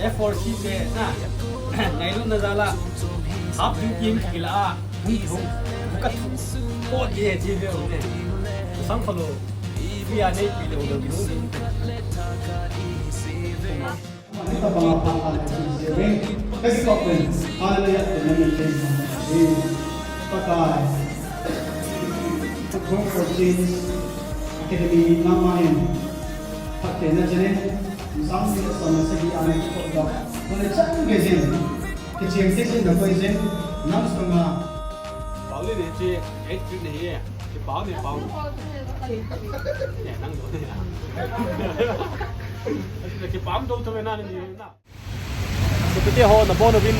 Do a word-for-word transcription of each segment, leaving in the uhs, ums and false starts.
F four C te na, ngailutna jal a, half duty in kila a, hung hung, ka thu, ko de ji ve ne. Sang khalo, pi a nei pi lo lo ki hung. Hallelujah. Pakai. Hope for Change Academy namain. Phattheina channel. Sang si sa na sa hi ana ki ko da. Ko le chan ge jin. Ki chen te jin da ko jin. Nam sa ma. Pau le ne che, eight feet ne ye. Ki pau ne pau. Ne nang do ne ya. Ki pau do to na ni na. Sopite ho, nabonchauvin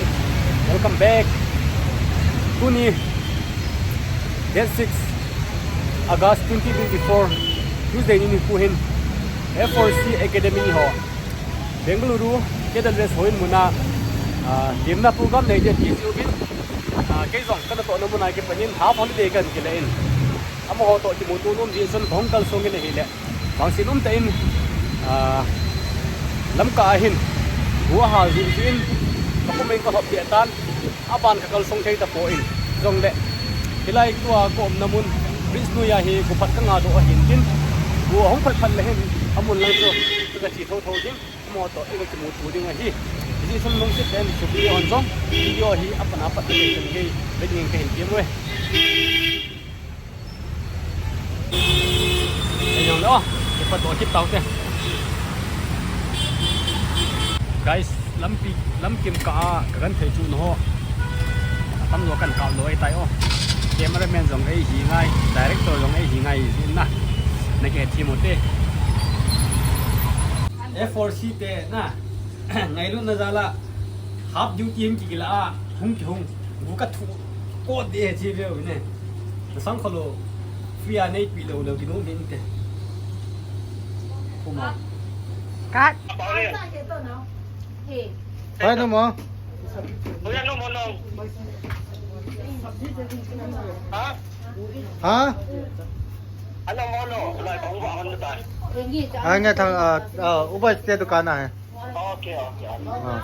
welcome back. Tuni, date six August twenty twenty-four, Tuesday ni nikho hin F four C Academy ho, Bengaluru, K W S ho in muna, ah, temna program nei ding ti jiuvin, ah, kei jong kana tohna muna kipan in half holiday kana kile in. Amaho toh kimuto nom jeh chun kahung kalsong in ahile. Vangset umtah in, ah, Lamka a hin, bu ahal jeh jeh in, ka pum in ka hop deh tan, aban ka kalsong thei tapon, jongle, hilai tua ka umna mun, bridge noiya hi, bu phat ka nga doh ahin tin, bu ahung phat phat le hin, amun lang chu, ka che tho tho ding, amaho toh, i ka kimuto ding ahi. Hijeh chun lungset tah in, sopite hon jong, video hi, apat apat, ka kei, ka hin, ka hin, ka hin, ka hin, Ei jong le, oh, kipa toh kit tau te. Guys, lampi, lamkim kah a, ka gan thei chu na ho. Atam lo kan kah lo ei tai, oh. Cameraman jong ei hi ngai, director jong ei hi ngai, jin na. Na ke thi mo te. F four C te na. Ngailutna jal a, half duty in kila a, hung ki hung, bu ka thu, ko de ji ve ne. Sang khalo, free a nei pi lo lo ki no min te. Kuma. Cut. Hey. Hai no mo. Ha? Hai ngai thang, ah, ah, ubai te dukan a hai. Okay, okay. Ah.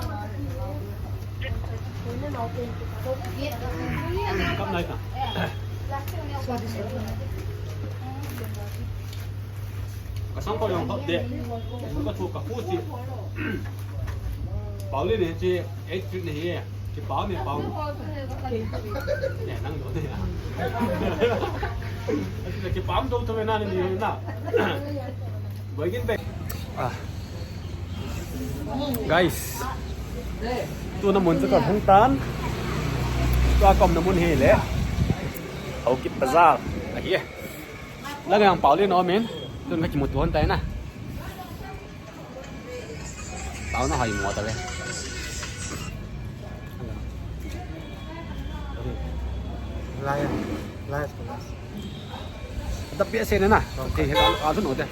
Ka sang ko jong hop de. Ka thu ka hu si. Pau le ne che, eight feet ne ye. Ki pau ne pau. Ne nang do ne ya. Ki pau do to na ni na. Boy gin be. Ah. Guys, tuna mun chu ka hung tan. Tua ka umna mun hi le Haokip Bazar ahi. Lang yang Pau le no min. Tun ka kimuto hon tai na. Pau na hai mo ta le. Lai, lai. Dap bia se na na. Okay. Te he alu no te.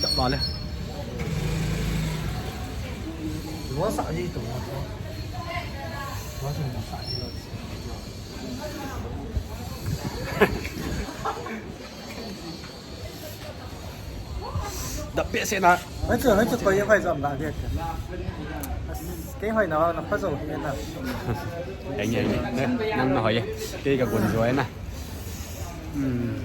Dap ba le. Lo sa ji to. Lo sa ji lo. Dap bia se na. Hai chu, hai chu, koi, koi jam da dia. Kei hoi na, na pha jo na. Ai ni, ai ni. Ne, nang na hoi. Kei ka gun jo na. Hmm.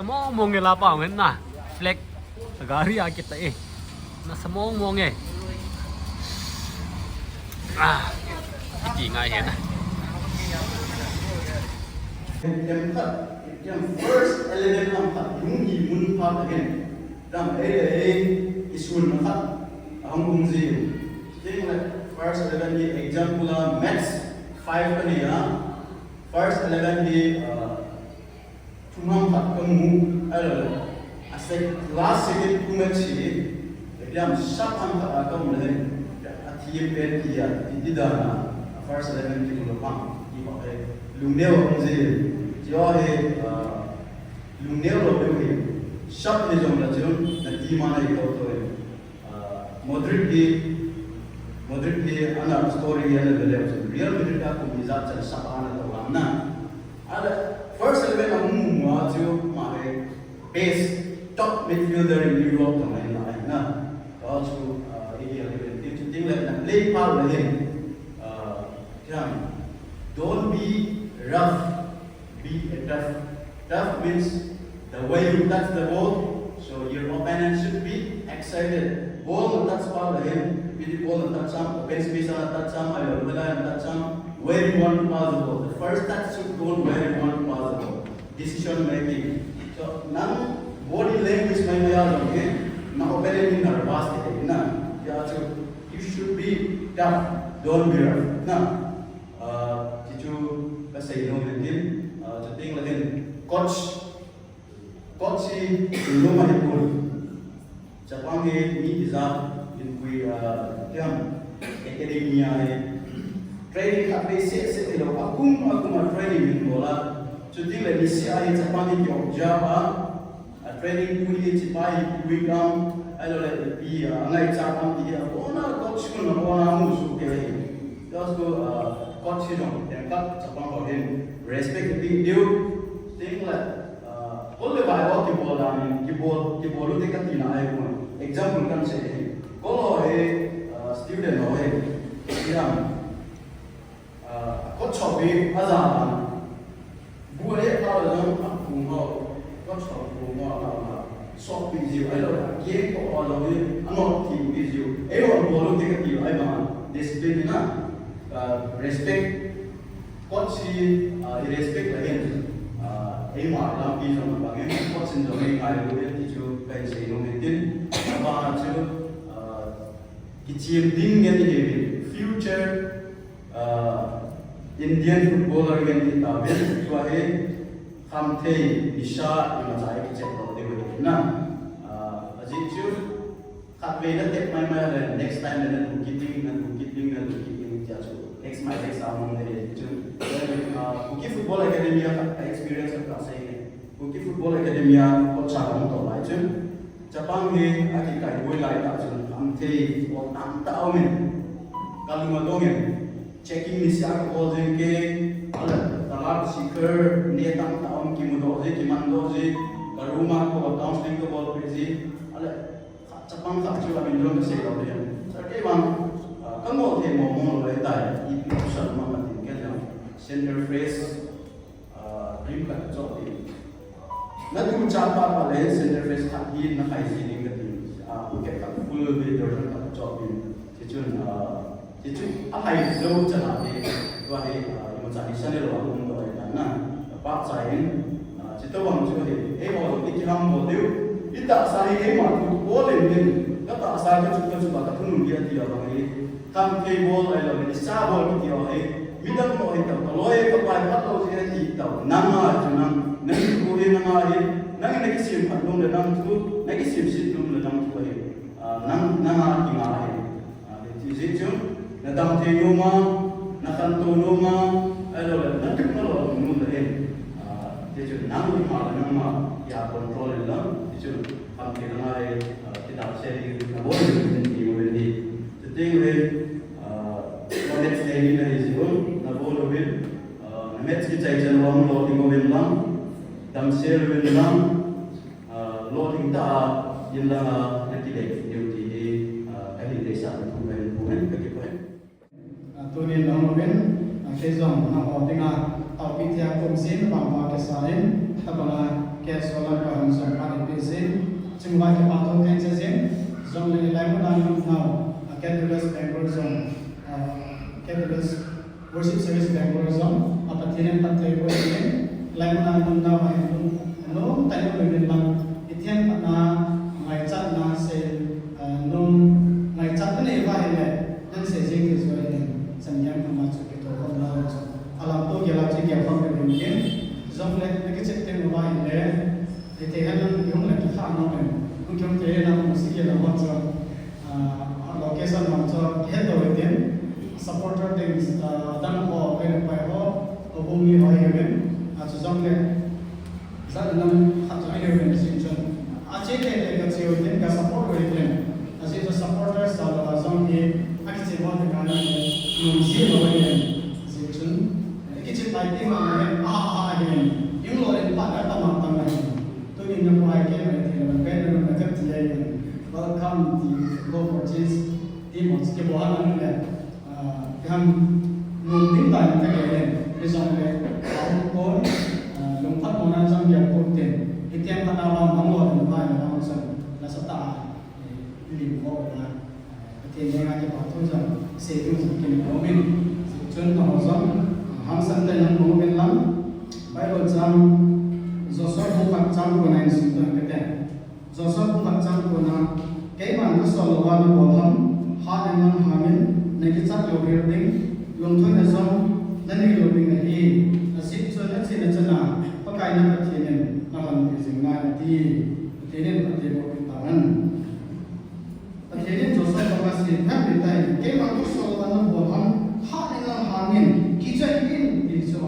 Mo mo nge la pa wen na. Flag. Gari a kita e. Nasa mong mong e. Ah, iti ngai he na. Kem khat, kem first eleven lam khat, lung hi mun phat again. Dam ei ei, isun na khat, ahung um ji. Kem le first eleven hi example a maths five ka nei a. First eleven hi, uh, Thumang khat ka mu, a lo, a sec, last second kum a chi, exam sap ang khat a ka um le, a thi em pen ti a, ti ti dan a, a first eleven ti lo pang, ti pa he, lungneo a um ji, ti o he, ah, lungneo lo pe he, sap ni jong la chun, na ti ma na i to to he. Ah, Modric hi, Modric hi ana story ana ve leu chun Real Madrid a kum ijat chan sap ana to lam na. Ale, first eleven a hung mu a chu, ama hi best top midfielder in Europe jong ahi na. Tua chu, ah, i hi eleven team chu ding le na play pha le hin. Ah, hiam, don't be rough, be a tough. Tough means the way you touch the ball, so your opponent should be excited. Ball na touch pha le hin, maybe ball na touch ham, open space na touch ham, ayo, wala na touch ham, where you want to pass the ball. The first touch should go where you want to pass the ball. Decision making. So, nang body language mai mai a jong hi, na opponent in nervous te na. Ya chu, you should be tough, don't be rough. Na, ah, ti chu ka sei nom in tin, ah, chu ting le hin, coach, coach hi, lum ahi poi. Chapang hi mi ijat in pui, ah, tiam academy a hi training khat vei seh seh hilou, akum akum a training hin bol a. Chuti le niseh a hi chapang hi kiong jia a, a training pui hi chipai hi pui kam, ahilou le ipi, ah, angaichat am ti hi abon a coach kun abon a mu su ke hi. Just go, ah, coach hi jong teng khat chapang ho hin respect pe diu. Ting le Ah, kol le vai ho kibol dan in, kibol, kibol u te ka tina ahi poi. Example kan sei hi. Kol ho hi, ah, student ho hi. Siam. Ah, coach ho hi aja dan. Bu le pa le jong a kum ho. Coach ho kum ho la la. Sok pi jiu ahilou. Ke ko ho jong hi. Ano ti pi jiu. Eiho bol u te ka ti ahi bang. Discipline na. Ah, respect. Coach hi, ah, i respect le hin, ah, eima lampi jong abang in, coach in jong eingai u ahi ti chu kahin sei nom in tin, abang a chu, ah, kichim ding ngen ihi uvin, future, ah, Indian footballer ngen ihi tauvin, tua hi, khamthei, nisha, imacha i kichep lou diu ahi na. Ah, ajeh chu, Khatvei na tep mai mai le, next time le na tu kit ding, na tu kit ding, na tu kit ding, tia chu. Next mai, next a mong le, chu. Ah, Kuki Football Academy a khat experience ka sei nge. Kuki Football Academy a coach a hung to lai chu. Chapang hi, akikai boi lai ta chu. Am thei, o tam ta o min. Kalung adong in. Checking niseh a ka bol jing ke, ale, talab seeker, ne tang ta um kimu doh ji, kiman doh ji, ka room a ko counseling ka bol pe ji, ale, khat chapang khat chu amin jong ka sei lou le. Sa kei vang, ah, ka ngol thei mo mo lou le tai, ipi option ma ma tin ken jong, center fresh, Ah, dream khat chop in. Na tu cha pa pa le center fresh khat hi na khai ji ding ka ti. Ah, pocket khat full with version khat chop in. Ti chun, ah, ti chu a hai jo cha na hi. Tua hi, ah, imacha hi sa le lou a um lou na na. Pa cha in, ah, ti to vang chu hi. Eiho i kiham bol diu. I tahsa hi eima tu bol in din. Ka tahsa ka chu ka chu ba ka thunun dia ti a vang hi. Khamthei bol ahilou le, nisha bol kiti ho hi. Midang ho hi tao, ka loi, ka pai, phat lou jeh ahi ti tao. Nang a chu nang, nang thu hi nang a hi, nang na kisem phat nom le nang thu, na kisem set nom le nang thu ahi. Ah, nang, nang a kinga ahi. Ah, ti jeh chu, na dam thei nom a, na khantou nom a, ahilou le, na tup na lou nom le hin. Ah, ti chu, nang ma le nang ma, ya control le lang, ti chu, khamthei nang a hi, ah, kidam se ding, na bol ding, ti mo le ni. Chuteng le, ah, na match nei ni na hi jeh un, na bol uvin, ah, na match kichai chan uva lolhing uvin lang, damsel uvin lang, ah, lolhing tah a in lang a na kile diu ti hi, ah, ka hin deisah na thu ka hin pui in ka kipah in. Ah, tunin na um uvin, ah, kei jong nangho dinga taopi thei kum jin, bang uva kisan in, tabang a K S O Lamka hon jong phat in pe jin, chunga kipa thu kahin sei jin, jong le hilai mun a na um nau, ah, K T W S Bangalore jong, ah, K T W S Worship Service Bangalore jong, ah, Pathen in phatthei boh in, hilai mun a na um nau ahin, lungtah in um uvin lang, i themkhat na, ngaichat na sei, ah, nom, ngaichat na nei uva ahile, nang sei jing thei joi in, Changeiyin ama chu kitoh khom na chu. Alam to gel a chu gel khom pe ding kin. Jong le, na kichep teng uva ahile, hiti hen lang kihung le kitha nom in. Hung kihung te na hung si gel a chu. Ah, location lang chu, het to tin. Supporter ding, ah, dang ho, pen pai ho, ho bung ni ho hi ven. Ah, chu jong le, Jat le nam khat chu ahi uvin jing chun. Ache thei thei ka che uvin ka support uvin. Ajeh chu supporters jat le jong hi akiche mo te ka na nom ji lou uvin jing chun. Kiche pai ti ma uvin. A, a, a, Ti, go for change. Ti mo, kibol a nang le, ah, kiham nung ding dan ka ke le, hijongle, ah, ko, ah, lungphat mona jong ya ko tin. Hitiang ka na lam nang lo den bai na nang san, na sa ta, eh, lim ko na. Pathen henga kipa thu jong, sei ding jong kei in aumin. Chun nangho jong, hangsan tah in hung um in lang, Bible chang, Joshua bung khat chang ko na in sim tan kate. Joshua bung khat chang ko na, keiman kasol louva nabol ham, hat in lang hangin, nakichat lou hel ding, lungthoi na jong, nanei lou ding ahi, ajeh chu nache nachan a, Pakai na Pathen in, nalhonpi jing nai ati, Pathen in phatthei boh peh tahen. Pathen in Joshua banga asei, "Hemil tah in, keiman kasol louva nabol ham, hat in lang hangin, kichai in," ti chu.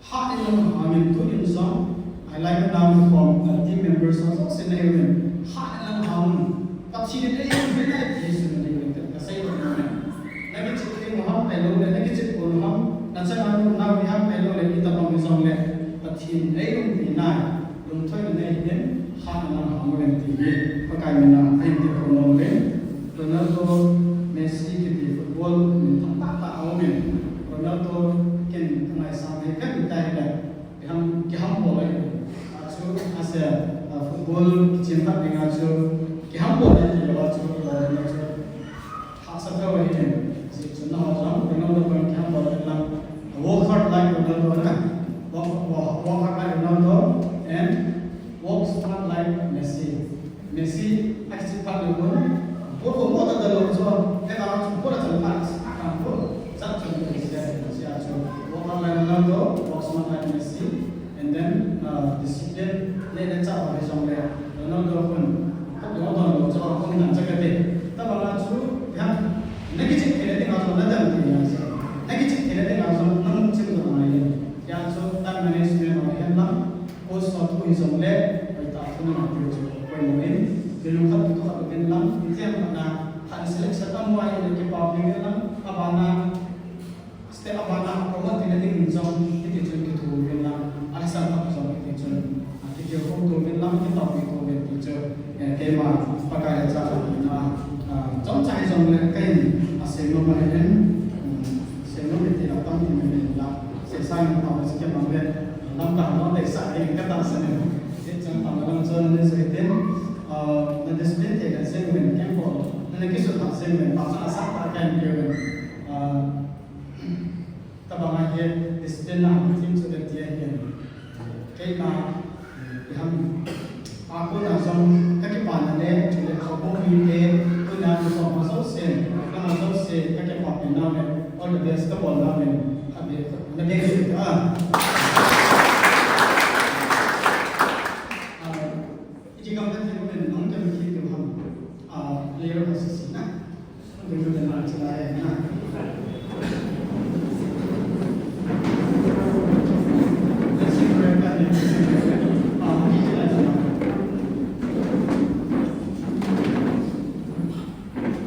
Hat in lang hangin, tunin jong, ahilai mun a form, uh, team members ho jouse nahi uvin, hat in lang hangin, Pathen in eiumpi nai ti chu nahi uvin, kasei uvin. Nakichep ding u ham, ahilouleh, nakichep kon u ham, nachan a nunau hi ham, ahilouleh, itobang hijongle, Pathen in eiumpi nai. Lungthoi na nei hih in, hat in lang hang uvin ti hi, Pakai min a, ahin tilkhou nom uvin. Ronaldo, Messi kiti football minthang tah tah aumin. Ronaldo ken kangaisang hi, kamin tah hi le, kiham, kiham bol ahi. Achu, ase, ah, football kichen khat ding achu, kiham bol ahi ti lou achu, Ronaldo chu. Hahsa thei ahi, ajeh chu nangho jong, Ronaldo bang kiham bol in lang. Work hard like Ronaldo na. Work, work, work hard like Ronaldo and work smart like Messi. Messi, akichep phat lou kon. Ball ko mo ta da lou chu, e ka chu ball chan ta, ka ball. Jat chun ko sia, sia chu. Work hard like Ronaldo, work smart like Messi. And then, uh, discipline, le le cha wa le jong le, Ronaldo khun, ka do do lo cha wa khun ngan cha kate. Tabang a chu, ya, nakichep thei le ding a jong nadam thei nai se. Nakichep thei le ding a jong namu chim jong ngai le. Ya chu, time management ho hihen lang, coach ho thu hijongle, hoitah thu nangai diu chu, koi mo in, kilungkhat thu khat uvin lang, itiam khat na, khat selection amu a ile kipa uvin lang, abana, Step abana promote tina ding jong, hiti chun kithouvin lang, alhasam tah jong hiti chun, ah, kitilkhou touvin lang, kitaopeh touvin ti chu, eh, keima Pakai a cha khat na, ah, chomcha hijongle kahin, ah, seinom ahin, um, seinom iti la tam ti min la, seisang in tao se kemang le, lam ka no te sa ding ka tahsan in, ti chun tam lam chun ni se tin, ah, na discipline te ka se min kem ko, na kisu ta se min, ta sa sa ta kem ke, ah, Tabang a hi discipline na thim chu le ti ahi. Keima, eh, iham, a kona jong kakipana le, chule houbung mite, kona ni som ma jouse, nangho jouse, kakipana le, all the best, kabol nau le, a be, na be, ah. Ah, Iti kam kan thei men nong kan thei tu ham. Ah, player ho sisi na. Kan tu kan na chila hai na. Let's see where kan ni. Ah, ni chila chila.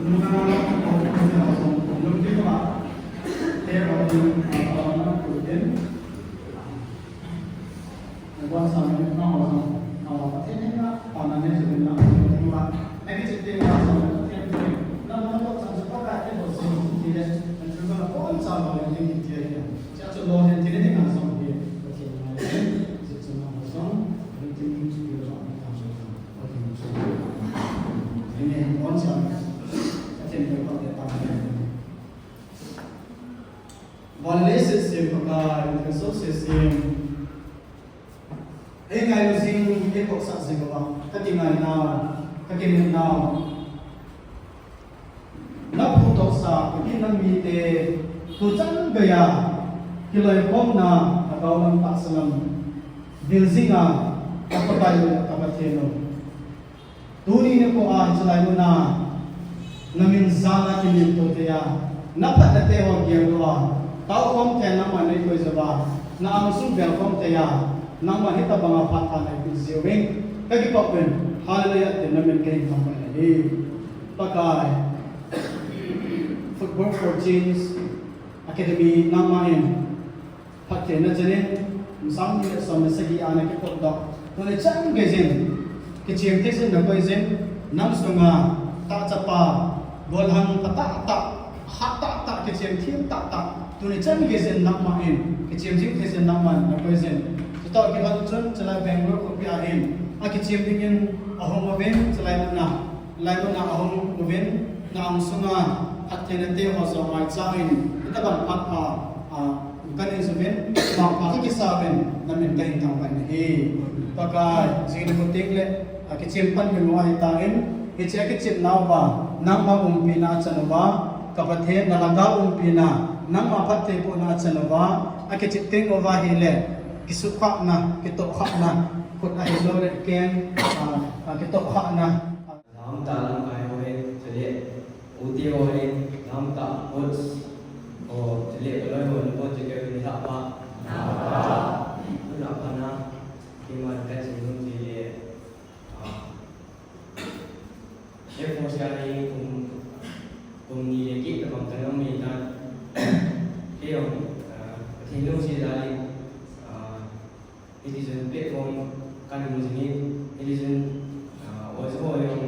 Nung na na ko ko na ko nung ti ko. Player ho ni, ah, ko na ko den. Nabonchauvin nangho jong, ah, Pathen henga, ah, nane jovin lang, nangho jong, ah, naki chite nga jong, Pathen, nangho toh chan chu Pakai te bol jing tile, nangho jong nabonchauvin jing tile, hiche chu lolhin tile, nangho jong hi, Pathen ngai, hiche chu nangho jong, Pathen chu, Pathen chu, Pathen nabonchauvin, Pathen nabonchauvin. Van le leiset sem Pakai, thil jouse sem. Eingailu jing, eikhohsah jing uva, kakingainau, kakinepnau. Naphudohsa, kakinam mite, tuchan geiya, kiloikhomna, lhagao lam tahsa lam, vil jinga, ka Pakai u, ka Pathen u. Tuni nikho a hiche lai muna, namin jal a kimin to thei a, naphatna te ho gel lou a, taokhom thei nangman neikoi jouva, na angsung belkhom thei a, nangman hitobanga phat pha neipeh jiuvin, kakipah uvin, hallelujah tin namin kahin thangvah in ahi. Pakai, Football for Change Academy nangman in, Phattheina chan in, kum sang ni le som le sagi a na kipotdoh. Tuni chan gei jin. Kichem thei jin nakoi jin, nam sunga tahchapa, golhang pha tahtah, hat tahtah, kichem thim tahtah, tuni chan gei jin nangma in, kichem jing thei jin nangma in nakoi jin. Chutoh kilhon chun, chulai Bangalore khopi a hin, akichem dingin ahung uvin, chulai muna, lai muna ahung uvin, na ang sunga, phattheina te ho jong maicha in, hitobang phat pha, a, Kan in suvin, mangpha kakisa uvin, namin kahin thangvah in ahi. Pakai, jing ni khuting le, akichem pan min mo ahitan, hiche akichem nauva, nangma umpina achan uva, ka Pathen nalhagao umpina, nangma phattheibohna achan uva, akichem teng uva ahile, kisukhahna, kitohkhahna, khut ahilou le keng, a, a, kitohkhahna. Lamtah lamkai ho hi, chule, u te ho hi, lamtah, coach, ho, chule, kaloi ho, nabonchauvin nilhah pha. Nilhah pha na, keiman kache nom chu ahile, ah, Air Force a hi kum, kum ni le keh tabang kana um ahitan. Kei jong, ah, Pathen lungset jal in, ah, Hitichun platform kamu jingin, hitichun, ah, oja ho jong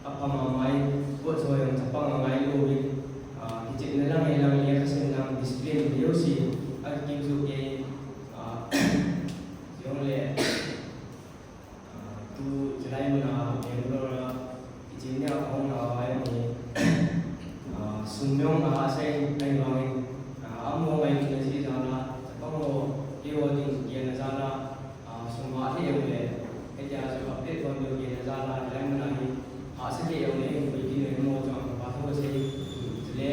apha mama in, coach ho jong chapang angailou in, ah, kichepna lang hilang, lekhasim lang, discipline jouse akikiu kei, ah, jongle, ah, tu chulai muna Bangalore a, Kichepna ahung na vai ni, ah, sum jong ahahsa in, ahivangin, ah, amaho ngailutna jeh jal a, chapang ho, keiho ding gelna jal a, ah, sum hah thei jongle, hitia chu platform ding gelna jal a, hilai muna hi, hahsa thei jongle, hung koi ding le amaho chunga kipa thu kasei, chule,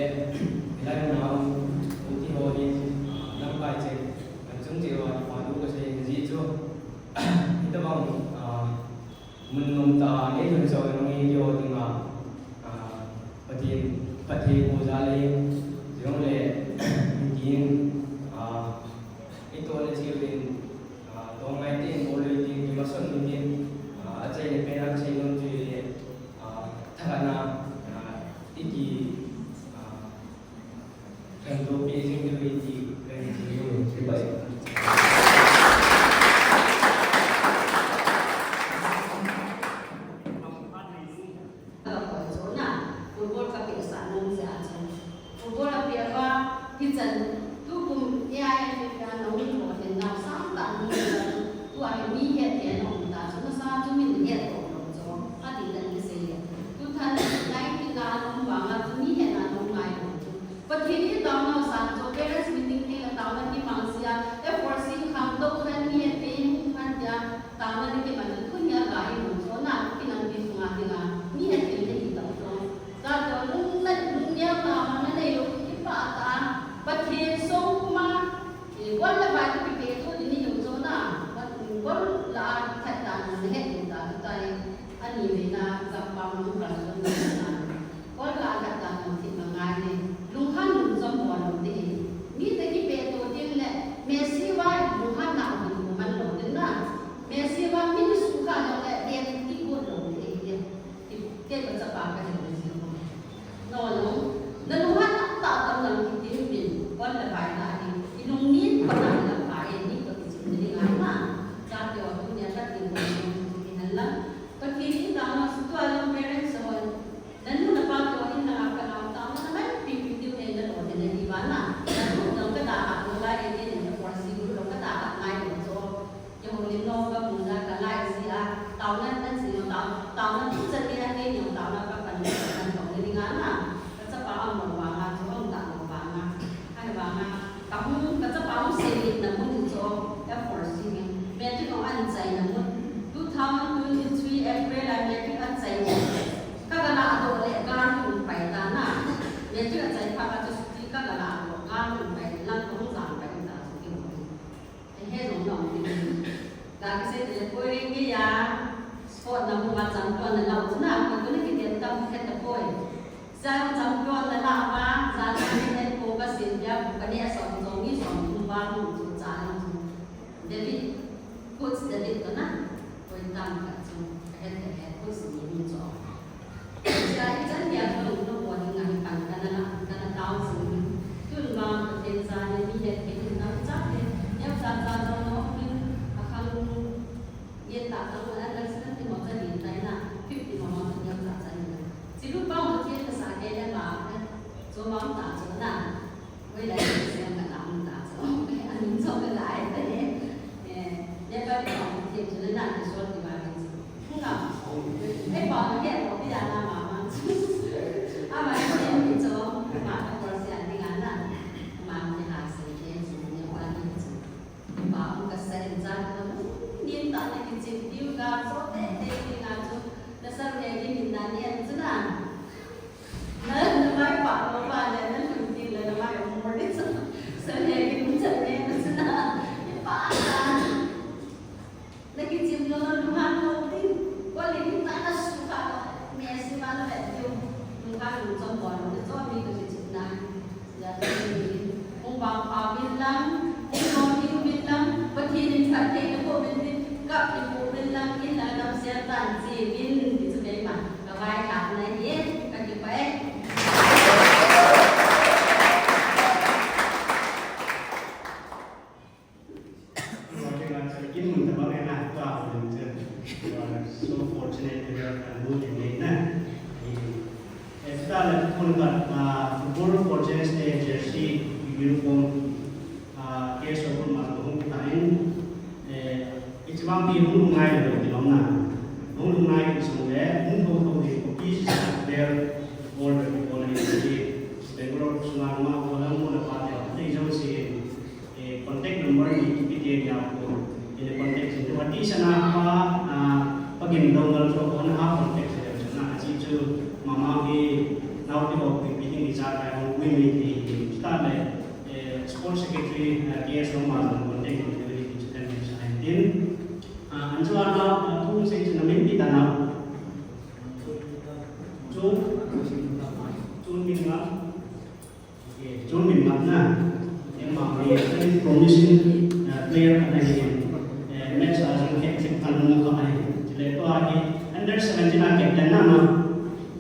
hilai muna, u te ho hi, ah, lamkai cheh, achung cheh uva kipa thu kasei, ajeh chu, hitobang, ah, Mun nomtah a, nei lhun chauh nung hi keiho dinga, ah, Pathen, Pathen phatthei boh jal ahi, jongle, hitin, ah, itohna cheh uvin, ah, tongai tin, bol uvin tin, kimasot uvin tin, ah, achaina pen a kasei nom chu ahile, ah, thahatna, ah, iki, ah, Football kapehsah nom jeh a chu. Football apeh uva, hichan, tukum A I F a na hung bol hin nau sangtah hung jeh a chu. Tua hi mi het thei na um ta chu, nasa chu min het lou lou chu. Adih dan kisei le. Two thousand nineteen a na um vanga chu mi het na um ngai lou chu. Pathen in taona asan chu, parents meeting teng le taona kimang jeh a, F four C khangtou khan mi het thei hung khan tia, taona ding kimang chu, tunia ga imu chu, na kinam pi sunga dinga, mi het thei le hi tau chu. Tua chu, lung na, lungneo na, ma na nei lou, kipah tah a, Pathen song kuma, eh, gol le vai kipe tu ding ni jong chu na, gol la a khat ta na het ta tu tai, ani ve na, ka pa mu ka lu na. Kol la khat ta nung thim angai le, lunghan lungchom bol lou ding. Mi te kipe to ding le, Messi va lunghan na ding man lou ding na. Messi va min sukha lou le, den ti ko lou ding. Ti, ti ko chapa ka ding si ko. No, no. Na lunghan na ta ta nang ki ding bin, kol le vai na ding. I lungnin ko na la vai ni ko ti chin ding ai na. Cha te o tu ne ta ding ko ni han la. Pathen in taona sutua long parents hon. Nanu napa toh in nanga kanao taona naman pipi tiu nei nalo nei nadi vana. Nanu nong kadaha nong lai nei nei nong porsi guru nong kadaha ngai nong so. Keiho lim nong kamu na kalai jeh a. Taona naji nong tao, taona tu chan nei a nei nong taona kapan nong kan tong nei nga na. Kachapa ang nong vanga, chu ang ta nong vanga. Ahivanga, kahung, kachapa hung seina mun chu, F four C hi. Matric hung achaina mun. Two thousand twenty-three April a matric achaina. Kaga ladoh le, gal hung pai ta na. Matric achai phat a chu chuti kaga ladoh, gal hung pai, lang hung jang pai ta chu kihou. He jong nong ti. Ga kisei le poi ring kei a, sport na hung a champion na lau chu na, ko tu na kidem tam khet ta poi. Jang champion na la va, jang na ni het ko ka sin bia ko ka ni a som jong ni som tum ba hung chu cha lang chu. David, coach David to na, koi tam ka chu, ka het ka het coach ni ni chu. Sia ichan dia ko lung lung ko ding a hi pan kana la, kana tao sing. Tun vang Pathen cha ni mi het ke tin nang cha ke, neo cha cha cha no min a khang ye ta ta ma la la sin ti mo cha ni Tah na kichim diu ga, so te te ni na chu, na Sir Hegin min na ni an chu na. Na, na mai pa lo ba le, na lhun ti le, na mai um mo ni chu. Sir Hegin min chan ne na chu na. Ni pa na. Na kichim lo na lunghan lo tin. Ko le ni ta na su ka lo. Mi a si ma lo le diu. Lunghan lungchon bol lo, na chu mi ka kichim na. Hung vangpha uvin lang, hung lompi uvin lang, Pathen in phatthei naboh uvin tin, kap naboh uvin lang, in lang damsel tah in che uvin, ti chu keima ka vailhahna ahi, kakipah e. Kin mun tabang e na, tua uvin chu. You are so fortunate to have a good name na. Eh, chutah le tukhun khat, ah, football for change te jersey uniform, ah, K S O group ma hung kitan, eh, hiche vang pi hung lungngai lou ti lom na. Hung lungngai ti sung le, hung tho tho ding copy sisa player football, football ni ti. Bangalore sunga ma ko lang mo na pa te, te jong si. Eh, contact number ni kipe te nia ko. Ile contact se. Ati sana pa, ah, pagin dong ngal cho ko na ha contact se na. Aji chu mama ki nau ti ko pi pi ni cha kai hung wi mi ti. Sta le, eh, sports secretary, ah, K S Rongma contact number ni ki chu kan sa tin. Ah, anjo ana, ah, tu se chu na min pi ta na. Chu, chu min na. Okay, chu min ngap na. Em ma ni, eh, promising, eh, player khat ahi. Eh, match a jong hat-trick khat mu kha ahi. Chule tua hi under seventeen a captain na ma.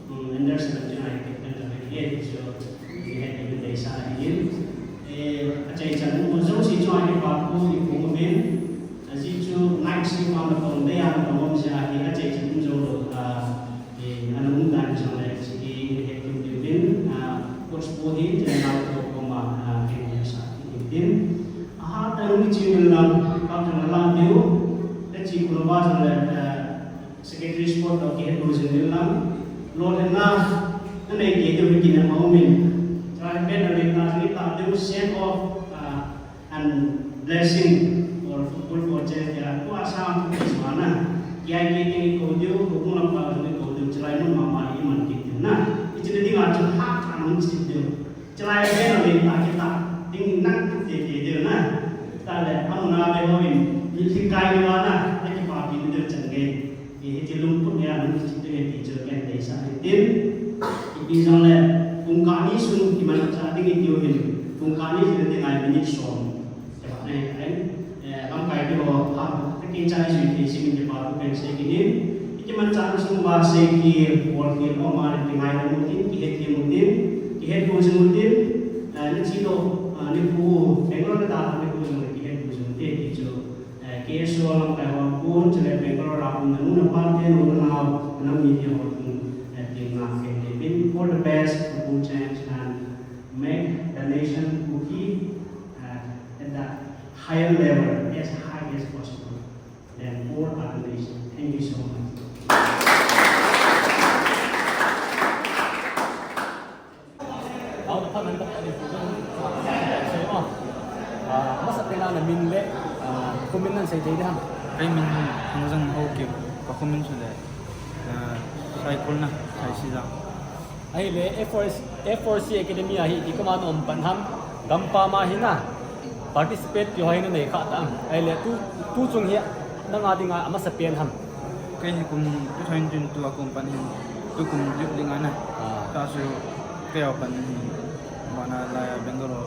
Hmm, under seventeen a captain na ahi. So, ni hat ni dei sa ahi. Eh, achaichan mu jong si chu ahi pa ko ni ko min. Aji chu night shift a natong dei a natong um jeh a hi achaichan um jou lou, ah, eh, ana um dan jong le, hiche hi in het kim diu vin, ah, coach pu hi channel ko koma, ah, ken ya sa kim tin. Aha, ta um chi min lang, ka channel lang diu, le chi ko ba jong le, ah, Secretary Sport to kihet lou jing in lang, lolhinna, nanei kei diu hi kin a um in. Chulai banner lentah jong ta diu send off, ah, and blessing for football for change dia. Tua sa football suana. Kiai kei kei ko diu, ko kung lam pa jong ko diu, chulai mun mama hi man kit diu na. Hiche le dinga chu ha ka nung chi diu. Chulai banner lentah kita, ding nang kit te kei diu na. Tale, amun a be ho in, mi lhikai ni vana, na kipapi ni diu chan gei. Hi, hiche lungput nia nung chi te nge ti chu ken deisah in tin. Ipi jong le, pung kani sung kimanchah ding i tiu hin, pung kani sung ding a minute som. Te ba nei, eh, lamkai te ho, ha, te kin chai sui te sing te ba tu pen sei kinin. Kimanchah sung ba sei ki, bol ki, o ma le, te ngai le mu tin, kihet ki mu tin, kihet ko sung mu tin, eh, ni chi lo, ah, ni pu, Bangalore na ta, ni pu sung le, kihet ko sung te, ti chu. Eh, K S O lamkai ho kon, chule Bangalore a um nanu napa te, nu nanao, nami te ho kon, eh, tin nga ken te bin. All the best, Kuki change, and make the nation Kuki, uh, at the higher level, as high as possible, than all other nations. Thank you so much. Au, pha nan ta ni. Sei mo. Ah, masa pen a na min le, ah, khumin nan sei thei ding ham? Kei min Thangzang Haokip, ka khumin chu le, ah, Saikul na, Saisijang. Ahile, F four C, F four C Academy a hi, i koma na um pan ham, gampam a hi na, participate ti ho hi na nei kha tam. Ahile, tu, tu chung hi, nanga dinga, amasa pen ham. Kei hi kum two thousand twenty-two a kum pan hin, tu kum youth league a na. Ah. Ta chu kei a pan hin, mana la Bangalore.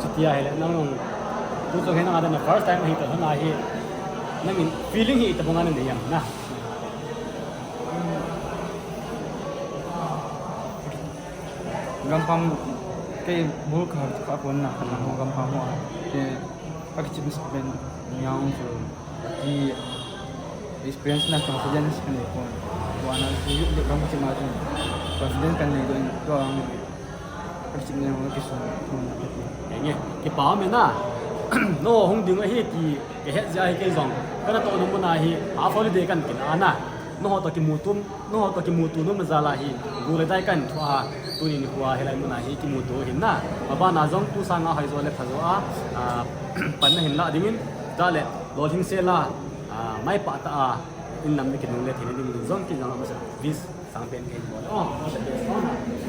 Chuti ahile, nang nung, tu chu hi nang a na first time hi ta na hi, nangin feeling hi ta bang a na nei am na. Gampam kei bol kha, kha pon na, kha na ho gampam ho a. Kei, ka kichim spend niang chu, ki experience na confidence ka nei pon. Tua na chu youth league bang kichim a chun confidence ka nei don, tua ang ka kichim niang ka kisun, thum na ka ti. Enge, kipa me na. No, hung ding ahi ti, ka het jeh a hi kei jong. Ka na toh na mun a hi, half holiday kan kin a na. Nangho toh kimuto, nangho toh kimuto nom jal a hi, go le dai kahin thoh a, tuni nikho a hilai mun a hi kimuto hin na. Mabana jong tu sanga hoi jo le pha jo a, a, panna hin la dingin, ta le, lolhing sel a, a, maipah tah a, in nam ni kinungle theina ding jong kin jong amasa, wish sangpen kahin bol. Oh, all the best. Oh, na.